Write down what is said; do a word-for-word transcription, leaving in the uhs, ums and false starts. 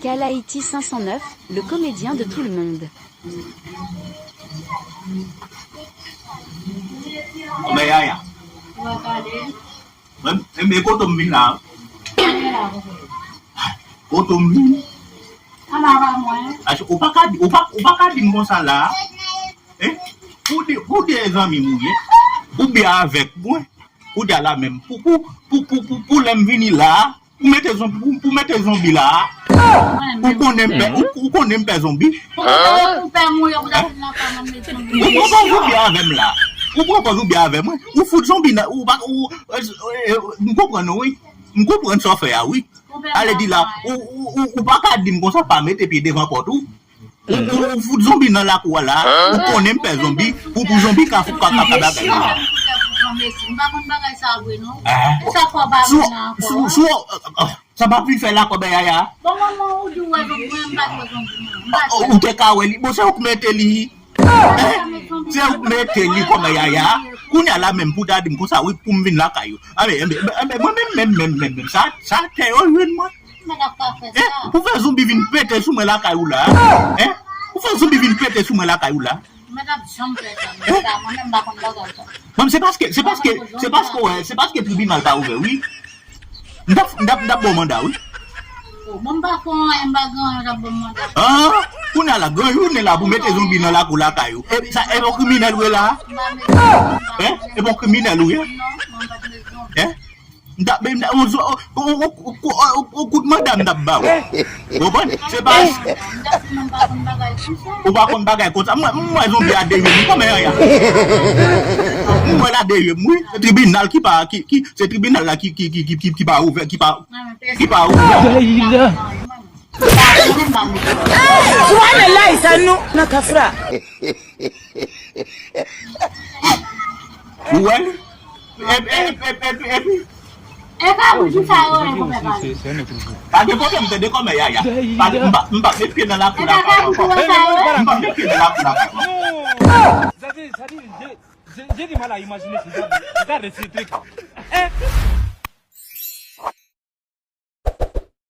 Kalaiti cinq cent neuf, le comédien de tout le monde. Kòmè Yaya. Men, men kote m vin la. Kote m vin. Ou pa ka di, ou pa, ou pa ka di m konsa la. Hein? Pou de, pou de zanmi m ou ye. Ou byen avèk mwen. Ou de la menm. Pou, pou, pou, pou, pou, pou lè m vini la. Pou mete zonbi, pou, pou mete zonbi la. Ou konnen m pè, ou, ou konnen m pè zonbi. Ou pran pòz ou byen avè m la. Ou pran pòz ou byen avè mwen. Ou fout zonbi nan, ou pa, ou, m konprann ou wi. M konprann sa w fè a wi. Ale di la, ou, ou, ou, ou pa ka di m konsa pa mete pye devan pòt ou. Ou, ou, ou fout zonbi nan lakou a la, ou konnen m pè zonbi, pou, pou zonbi ka fout ka ka bagay. Si w, si w, si w, sa m ap vin fè la kòmè Yaya. Bon, manman, ou di w wè zonbi, mwen, m pa t wè zonbi, non. M pa t wè. Ou te ka wè li, bon, se ou k mete li. Se ou k mete li kòmè Yaya. Kounye a la menm pou ta di m konsa, wi, pou m vin lakay ou. Anben, anben, anben, mwen menm, menm, menm, menm, menm, sa, sa tè yo jwenn mwen. Mwen ap ka fè sa. Pou fè zonbi vin pete sou mwen lakay ou la. Hein? Pou fè zonbi vin pete sou mwen lakay ou la. Mwen ap janm fè sa. Mwen pa, mwen menm pa konn bagay sa. Bon, se paske, se paske, se paske, wè, se paske tribinal pa ouvè, wi. M t ap, m t ap, m t ap ba w manda, wi. Bon, m pa fè anyen, m pa gen anyen, m t ap ba w manda. Ah, kounye a la, gran jounen la pou mete zonbi nan lakou lakay ou. E sa, e yon kriminèl ou ye la? Hein? E yon kriminèl ou ye? Non, mwen pa t met zonbi. Hein? M t ap, m t ap, on, on, on, on, on, on kout manda m t ap ba w. Ou konprann? Se pa. Ou pa konn bagay konsa. Mwen, mwen zonbi a dèyè m, kòmè Yaya. Mwen la dèyè m, wi. Se tribinal ki pa, ki, ki, se tribinal la ki, ki, ki, ki, ki, ki pa ouvè, ki pa, ki pa ouvè. Ou wè? Epi, epi, epi, epi. E pa pou di sa yo, en, konpè pa. Pa gen pwoblèm, tande kòmè Yaya. Pa gen, m pa, m pa met pye nan lakou la. E pa pou di sa yo. M pa met pye nan lakou la. Sa di, sa di, je, je, je di mal a imajine si sa di, sa di, se trik. Eh?